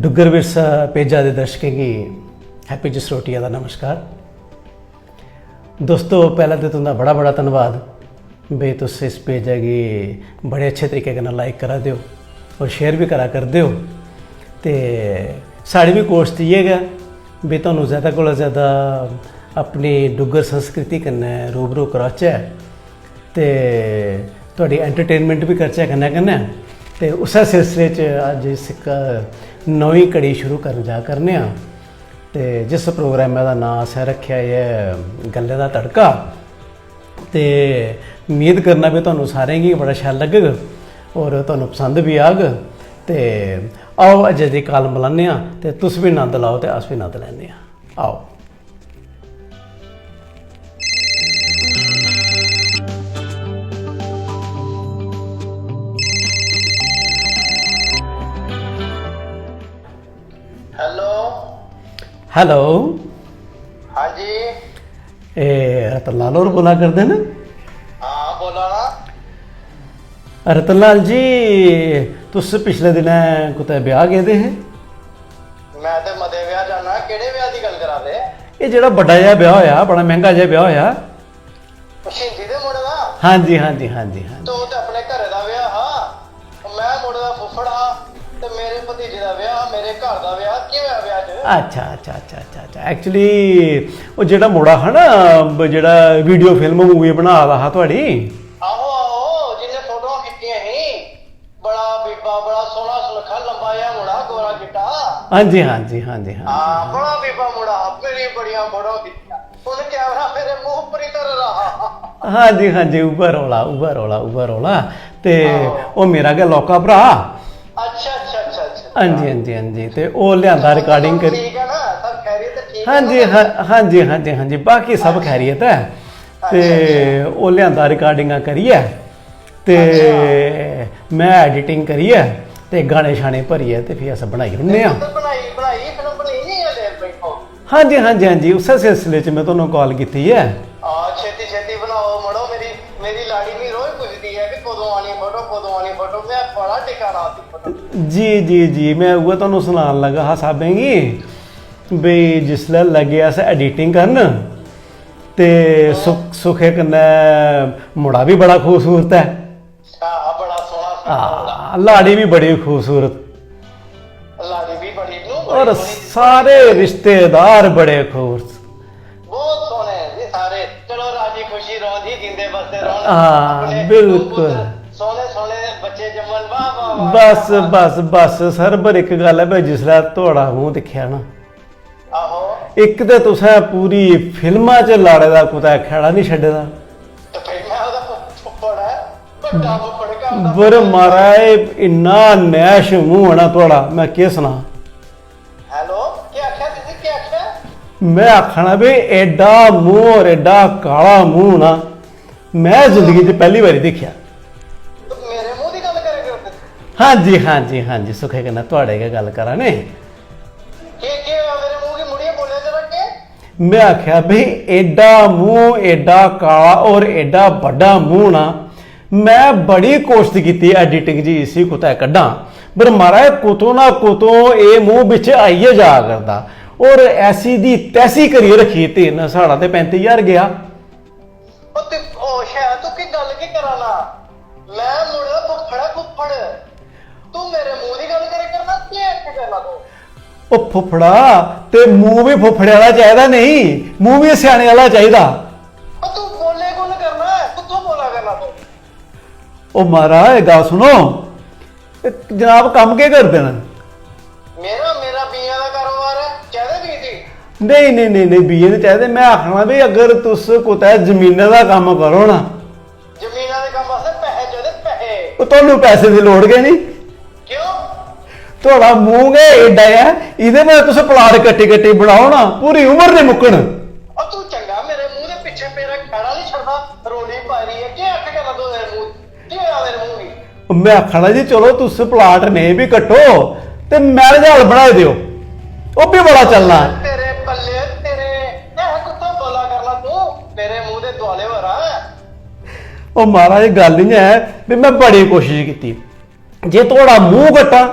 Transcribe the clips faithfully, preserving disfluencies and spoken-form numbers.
डुग्गर विरसा पेजा दे दर्शकें गी हैप्पी जसरोटिया दा नमस्कार। दोस्तो, पैह्लें ते तुं'दा बड़ा बड़ा धन्नवाद बे तुस इस पेजा गी बड़े अच्छे तरीके कन्नै लाइक करा दे ओ और शेयर बी करा करदे ओ। ते साढ़ी बी कोशत इ'यै गै बे तुहानू ज़्यादा कोला ज़्यादा अपनी डुग्गर संस्कृति कन्नै रूबरू कराचै ते तुहाडी एंटरटेनमेंट बी करचै कन्नै कन्नै। ते उस्सै सिलसिले च अज्ज इस इक नमीं कड़ी शुरू करन जा करने आं। ते जिस प्रोग्रामै दा नांऽ असें रक्खेआ ऐ गल्लें दा तड़का, ते उम्मीद करना भी तुहानू सारें गी बड़ा शैल लग्गग और तुहानू पसंद बी आग। ते आओ अज्जै दी काल मलाने आं ते तुस बी नंद लैओ ते अस बी नंद लैने आं। आओ। हेलो। हेलो। हाँ जी। ए, रतन लाल होर बोला करदे न? हाँ, बोला ना। रतन लाल जी, तुस पिछले दिनें कुतै ब्याह गेदे हे? मैं ते मते ब्याह जाना, केह्ड़े ब्याह दी गल्ल करा दे? एह् जेह्ड़ा बड्डा जेहा ब्याह होया, बड़ा मैंह्गा जेहा ब्याह होया। ओ शिंदी दे मुड़े दा? हाँ जी, हाँ जी, हाँ जी, हाँ जी। ते ओह् ते अपने घरै दा ब्याह हा। मैं मुड़े दा फुफ्फड़ हा ते मेरे भतीजे दा ब्याह हा, मेरे घर दा ब्याह। केह् होया ब्याह च? अच्छा, अच्छा, अच्छा, अच्छा, अच्छा। Actually, ओह् जेह्ड़ा मुड़ा हा ना, ब-, जेह्ड़ा video film movie बना दा हा थुआढ़ी। आहो, आहो, जिन्ने फोटोआं खिच्चियां ही। बड़ा बीबा, बड़ा सोहना सुनक्खा, लंबा जेहा मुड़ा, गोरा चिट्टा। हाँ जी, हाँ जी, हाँ जी, हाँ जी। हाँ, बड़ा बीबा मुड़ा, मेरी बड़ियां फोटो खिच्चियां। उन कैमरा मेरे मुंह उप्पर ही धरे दा हा। हाँ जी, हाँ जी, उ'ऐ रौला, उ'ऐ रौला, उ'ऐ रौला। ते आहो। ओह् मेरा गै लौह्का भ्राऽ। अच्छा, अच्छा, अच्छा, अच्छा। हाँ जी, हाँ जी, हाँ जी। ते ओह् लेआंदा recording करी। ठीक है ना? सब खैरियत ठीक हाँ है जी, ना? हाँ, हाँ जी, हाँ जी, हाँ जी। बाकी सब अच्छा। खैरियत ऐ। ते अच्छा, अच्छा। ओह् लेआंदा रिकार्डिंगां करियै ते अच्छा। मैं एडिटिंग करियै ते गाने शाने भरियै ते फ्ही अस बनाई ओड़ने आं। ते बनाई, बनाई फिल्म बनी निं हले, बैठो। हाँ जी, हाँ जी, हाँ जी, उस्सै सिलसिले च मैं तुहानू call कीती ऐ। हां, छेती, छेती बनाओ मड़ो, मेरी, मेरी लाड़ी मी रोज पुछदी ऐ कि कदों आनी फोटो, कदों आनी फोटो। मैं बड़ा टिका ला दी फोटो। जी, जी, जी, मैं उ'ऐ तुहानू सनान लगा हा साह्बें गी। बई जिसलै लगे अस एडिटिंग करन ते सुख-, सुखे कन्नै मुड़ा बी बड़ा खूबसूरत ऐ। हां, बड़ा सोह्ना, सोह्ना मुड़ा। हां, लाड़ी बी बड़ी खूबसूरत। लाड़ी बी बड़ी, नूंह् बड़ी और सोह्नी। सारे रिश्तेदार बड़े खूबसूरत। बहुत सोह्ने जी सारे। चलो, राजी खुशी रौह्न जी, जींदे बसदे रौह्न। हां, अपने बिल्कुल। पुत्तर सोह्ने सोह्ने बच्चे जम्मन। वाह, वाह, वाह, बस, क्या बात। बस, बस, सर, पर इक गल्ल ऐ, भाई, जिसलै थुआढ़ा मूंह दिक्खेआ ना, आहो। इक ते तुसें पूरी फिल्मा च लाड़े दा कुतै खैड़ा निं छड्डे दा। ते भाई, मैं ओह्दा फुफ्फड़ ऐ, बड्डा फुफ्फड़ घर दा। पर महाराज, इन्ना नैश मूंह ऐ ना थुआढ़ा, मैं केह् सनां। हेलो, केह् आखेआ तुसें, केह् आखेआ? मैं आखना भी एड्डा मूंह और एड्डा काला मूंह ना, मैं जिंदगी च पैह्ली बारी दिक्खेआ। ते मेरे मूंह दी गल्ल करा दे ओ तुस? हां जी, हां जी, हां जी, सुखै कन्नै थुआढ़े गै गल्ल करा ने। केह्, केह् होआ मेरे मूंह गी? मुड़ियै बोल्लेआ जरा, केह्? मैं आखेआ, "भाई, एड्डा मूंह, एड्डा काला और एड्डा बड्डा मूंह ना, मैं बड़ी कोशत कीती एडिटिंग च इसी कुतै कड्ढां, पर महाराज, कुतों ना कुतों एह् मूंह बिच आई गै जा करदा और ऐसी दी तैसी करियै रक्खी दित्ते न साढ़ा ते पैंती ज्हार गेआ।" ओ ते, ओ शैल, तू की गल्ल की करा ना? मैं मुड़ा फुफ्फड़ ऐ, फुफ्फड़। तू मेरे मूंह दी गल्ल करे करना, केह् आखे करना तू? ओ फुफ्फड़ा, ते मूंह भी फुफ्फड़े आह्ला चाहिदा नहीं, मूंह भी स्याने आह्ला चाहिदा। ओ तू बोले कु'न करना ऐ? कुत्थों बोला करना तू? ओ महाराज, गल्ल सुनो, ते जनाब, कम्म केह् करदे न? मेरा, मेरा बीएं दा कारोबार ऐ। चाहिदे बीऽ दी? नेईं, नेईं, नेईं, नेईं, बीऽ निं चाहिदे। में आखना भी, अगर तुस कुतै जमीना दा कम्म करो ना। जमीना दे कम्म आस्तै पैसे चाहिदे, पैसे। ओह्, तुहानू पैसे दी लोड़ गै निं। क्यों? थुआढ़ा मूंह गै एड्डा ऐ, एह्दे पर तुस प्लाट कट्टी कट्टी बनाओ ना, पूरी उम्र निं मुक्कन। ओ, तू चंगा, मेरे मूंह दे पिच्छे मेरा खैड़ा निं छड़दा, रौली पाई दी ऐ। केह् आखी करना तू मेरे मूंह? केह् होआ मेरे मूंह गी? में आखना जी, चलो, तुस प्लाट नेईं बी कट्टो ते मैरिज हाल बनाई देओ, ओह् बी बड़ा चलना ऐ। तेरे बल्ले, तेरे, ऐ कुत्थों बोला करना तू? मेरे मूंह दे दुआले हो रहा है। ओ महाराज, गल्ल इ'यां ऐ भी में बड़ी कोशिश कीती, जे थुआढ़ा मूंह कट्टां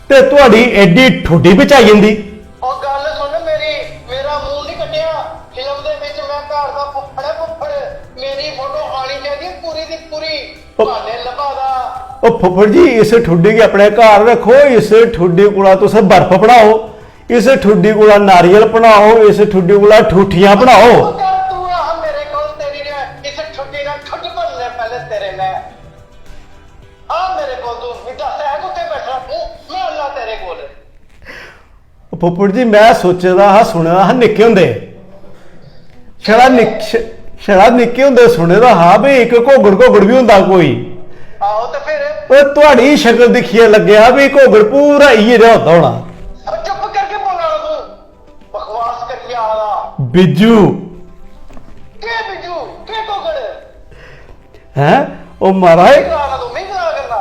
ते ਤੁਹਾਡੀ ਐਡੀ ठुड्डी ਵਿੱਚ ਆ ਜਾਂਦੀ। ਉਹ ਗੱਲ ਸੁਣ ਮੇਰੀ, ਮੇਰਾ ਮੂੰਹ ਨਹੀਂ ਕੱਟਿਆ। ਫਿਲਮ ਦੇ ਵਿੱਚ ਮੈਂ ਘਰ ਦਾ ਫੁੱਫੜ ਹੈ, ਫੁੱਫੜ। ਮੇਰੀ ਫੋਟੋ ਆਣੀ ਚਾਹੀਦੀ ਹੈ ਪੂਰੀ ਦੀ ਪੂਰੀ। ਉਹ ਬਹਾਨੇ ਲੱਭਾ ਦਾ। ਉਹ ਫੁੱਫੜ ਜੀ, ਇਸ ठुड्डी गी अपने घर रक्खो, इस ठुड्डी कोला तुस बर्फ बनाओ, इस ठुड्डी कोला नारियल बनाओ, इस ठुड्डी कोला ठूठियां बनाओ। ਉਹ ਕਰ ਤੂੰ ਆ ਮੇਰੇ ਕੋਲ, ਤੇਰੀ ਨੇ ਇਸ ठुड्डी ਨਾਲ ठुड्ड बनने पहले तेरे ने। ਆ ਮੇਰੇ ਕੋਲ ਤੂੰ ਵੀ ਦੱਸ, ਹੈ ਕਿੱਥੇ ਬੈਠਾ ਤੂੰ? ਮੈਂ ਆਉਣਾ ਤੇਰੇ ਕੋਲ। फुफ्फड़ जी, मैं सोचे दा हा, सुने दा हा निक्के होंदे, छड़ा निक-, छ-, छड़ा निक्के होंदे सुने दा हा भी इक घोगड़, घोगड़ भी होंदा कोई। ਆਹੋ ਤੇ ਫਿਰ? ओए, थुआड़ी शक्ल दिक्खियै लग्गेआ भी घोगड़ पूरा इ'यै जेहा होंदा होना। अब चुप करके बोला तू, बकवास करियै आला। बिज्जू। के बिज्जू? के घोगड़? हैं? ओ महाराज। मिगी गला ना तू, मिगी गला करना।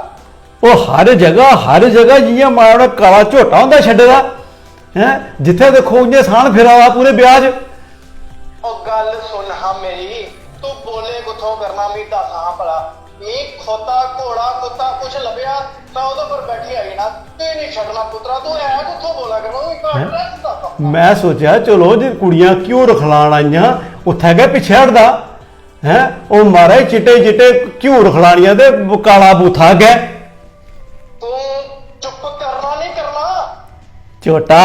ओह् हर जगह, हर जगह जि'यां माड़ा काला झोटा होंदा छड्डे दा, हैं? जित्थै दिक्खो उ'यां साह्न फिरा दा पूरे ब्याह च। ओ गल्ल सुन हां मेरी, तू बोले कुत्थों करना, मी दस हां भला। मी खोता, घोड़ा, कुत्ता कुछ लभेआ, मैं ओह्दे पर बैठी आई ना। तू ही नहीं छड्डना पुत्तरा, तू है कुत्थों बोला करना, तू इक हैं? Address दस। मैं सोचेआ चलो जे कुड़ियां घ्यूर खलान आइयां, उत्थै गै पिच्छे हटदा। हैं? ओह् महाराज चिट्टे चिट्टे घ्यूर खलानियां ते काला बूथा अग्गै। तू चुप करना नहीं करना? झोटा।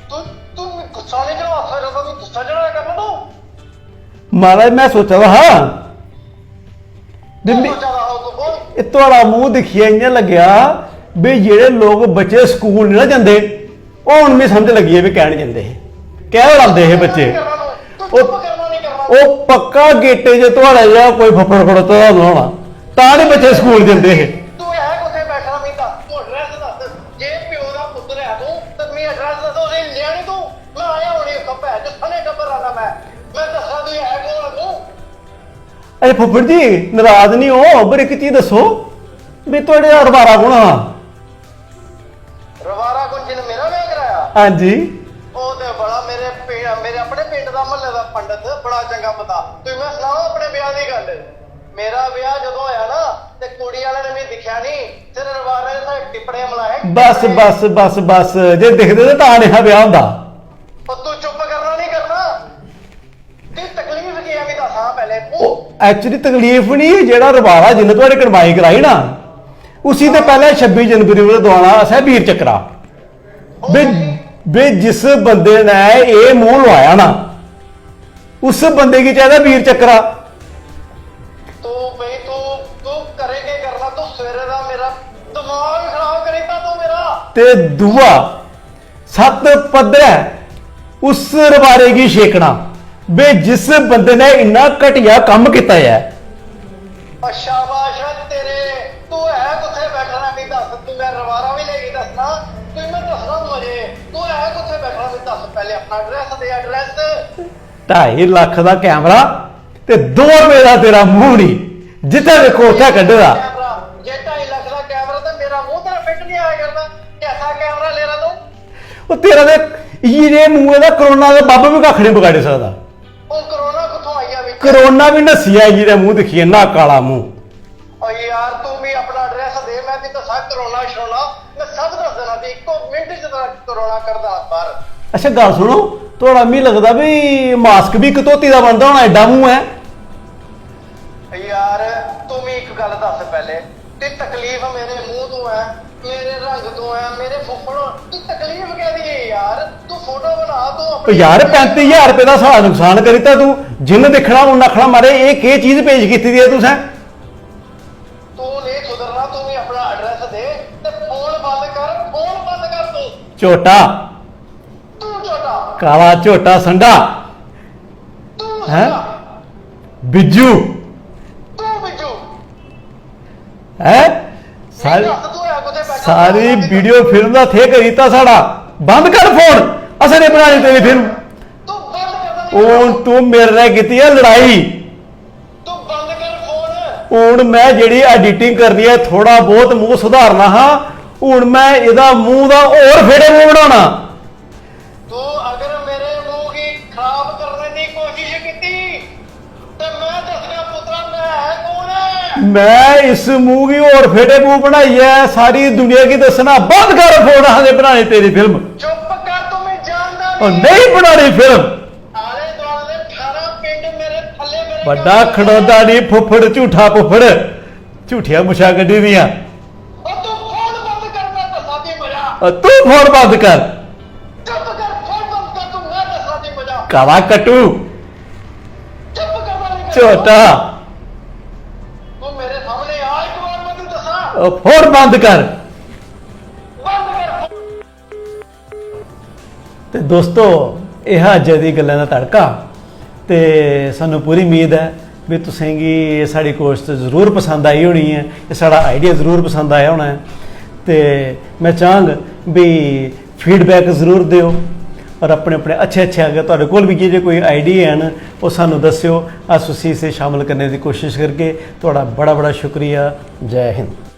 तू, तू गुस्सा नहीं चढ़ा सकदा, तू गुस्सा चढ़ाया करना तू। महाराज मैं सोचा दा हा भी क्या मी-, सोचा दा हा तू बोल? एह् थुआढ़ा मूंह दिक्खियै इ'यां लग्गेआ भी जेह्ड़े लोक बच्चे स्कूल निं ना जंदे, ओह् हून मिगी समझ लग्गी ऐ भी कैंह् निं जंदे हे, कैंह् लांदे हे बच्चे। ओह्, ओह् पक्का गेटे च थुआढ़ा जेहा कोई फुफ्फड़ खड़ोते दा होना, होना, तां निं बच्चे स्कूल जंदे हे। तू है कुत्थै बैठा, मिगी दस्स, तू address दस्स। जे प्यो दा पुत्तर है तू, ते मिगी address दस्स, उसी लेआ निं तू? मैं आया हुनी उत्थों, भैन चो, सने टब्बर आना मैं। मैं दस्सां तू है कौन तू? अरे फुफ्फड़ जी, नाराज निं हो, पर इक चीज दस्सो, भी थुआढ़े रबारा कौन हा? रबारा कुंजी ने मेरा ब्याह कराया? हां जी। ओह् ते बड़ा मेरे पि-, मेरे अपने पिंड दा, म्हल्ले दा पंडत, बड़ा चंगा बंदा। तुई मैं सनाओ अपने ब्याह दी गल्ल। मेरा ब्याह जदों होया ना, ते कुड़ी आह्ले ने मिगी दिक्खेआ निं, सिर रबारे दे सारे टिप्पड़े मलाए। बस, बस, बस, बस, जे दिखदे ते तां नेहा ब्याह होंदा। ओह् तू चुप करना निं करना? की तकलीफ की है, मिगी दस हां पैह्ले तू। ओह् actually तकलीफ निं, जेह्ड़ा रबारा जिन्ने थुआढ़े कड़माई कराई ना, उसी ते पैह्ले छब्बी जनवरी पर दोआना असें वीर चक्रा। बे, बे जिस बंदे ने एह् मूंह लुआया ना, उस बंदे गी चाहिदा वीर चक्रा। तू भाई, तू, तू करे के करना, तू सवेरे दा मेरा दिमाग खराब करी दित्ता तू मेरा। ते दूआ, सत्त पद्धरै उस रबारे गी छेकना, बे जिस बंदे ने इन्ना घटिया कम्म कीता ऐ। ओ शाबाश ऐ तेरे, तू है कुत्थे बैठना, मी दस, तू मैं रबारा भी लेके दसना, तू मैं दसना तू अजे, तू है कुत्थे बैठना, मी दस, पहले अपना address दे, address। ढाई लक्ख दा कैमरा ते दो रपेऽ दा तेरा मूंह नहीं, जित्थै देखो उत्थै कड्ढे दा। कैमरा, जे ढाई लक्ख दा कैमरा ते मेरा मूंह तेरा फिट नहीं आया करना, कैसा कैमरा ले रहा तू? ओह् तेरा ते इ'यै जेह् मूंह दा कोरोना दा बब्ब बी कक्ख निं बगाड़ी सकदा। हून कोरोना कुत्थों आई गेआ बिच? कोरोना बी नस्सी गेआ इ'यै जेह् मूंह दिक्खियै, ना काला मूंह। ओ यार, तू मी अपना address दे, मैं तुगी दस्सां कोरोना शरोना, मैं सब दस देना तुगी, इक्को मिंट च तेरा कोरोना कड्ढ देना बाहर। अच्छा, गल्ल सुनो, थुआढ़ा मी लगदा भी mask बी इक धोती दा बनदा होना, एड्डा मूंह ऐ। यार, तू मी इक गल्ल दस्स पैह्ले, ते तकलीफ मेरे मूंह तों ऐ, मेरे रंग तों ऐ, मेरे फुफ्फड़ हों, तू तकलीफ कैह्दी ऐ यार? तू फोटो बना, तू ओ अपनी यार, पैंती ज्हार रपेऽ दा साढ़ा नुकसान करी दित्ता तू। जिन्न दिक्खना, उन्न आखना, "मारे, एह् केह् चीज पेश कीती दी ऐ तुसें?" तू नेईं सुधरना, तू मी अपना address दे ते फोन बंद कर, फोन बंद कर तू। झोटा। तू झोटा। काला झोटा संडा। तू हैं? संडा। बिज्जू। तू बिज्जू। हैं? सारी, दस तू है कुत्थे बैठा? सारी video film दा थे करी दित्ता साढ़ा। बंद कर फोन, असें नहीं बनानी तेरी film। तू बंद कर दे। हून तू मेरे ने कीती है लड़ाई। तू बंद कर फोन। हून मैं जेह्ड़ी editing करनी ऐ, थोड़ा बहुत मूंह सुधारना हा, हून मैं एह्दा मूंह दा होर फेड़े मूंह बनाना। तू अगर मेरे मूंह गी खराब करने दी कोशिश कीती, ते मैं दसगा पुत्तरा मैं है कौन है। मैं इस मूंह गी होर फेटे मूंह बनाइयै सारी दुनिया गी दस्सना बंद कर। फोन आखदे बनानी तेरी फिल्म। चुप कर, तू मैं जानदा और नहीं। नहीं बनानी फिल्म। आले दुआले दे अठारह पिंड मेरे थल्ले मेरे बड्डा खड़ोदा नहीं फुफ्फड़, झूठा फुफ्फड़, झूठियां मुछां कड्ढी दियां। और तू फोन बंद कर, मैं दस्सा दी मजा। और तू फोन बंद कर। चुप कर, फोन बंद कर, तू मैं दस्सा दी मजा। काला कट्टू। चुप कर, मैं नहीं करना। झोटा। तू मेरे सामने आ, एक बार मैं तू दसा। और फोन बंद कर। बंद कर। ते दोस्तों, यह हा अज्जै दी गल्लें दा तड़का। ते सानू पूरी उम्मीद ऐ भी तुसेंगी एह् साढ़ी कोशश जरूर पसंद आई होनी ऐ, एह् साढ़ा आइडिया जरूर पसंद आया होना ऐ। ते मैं चाहंग भी फीडबैक जरूर देओ और अपने अपने अच्छे अच्छे, अगर तुहाडे कोल बी इ'यै जेह् कोई आइडिया हैन, ओह् सानू दस्सेओ, अस उसी इसी शामिल करने दी कोशिश करगे। तुहाडा बड़ा बड़ा शुक्रिया। जय हिंद।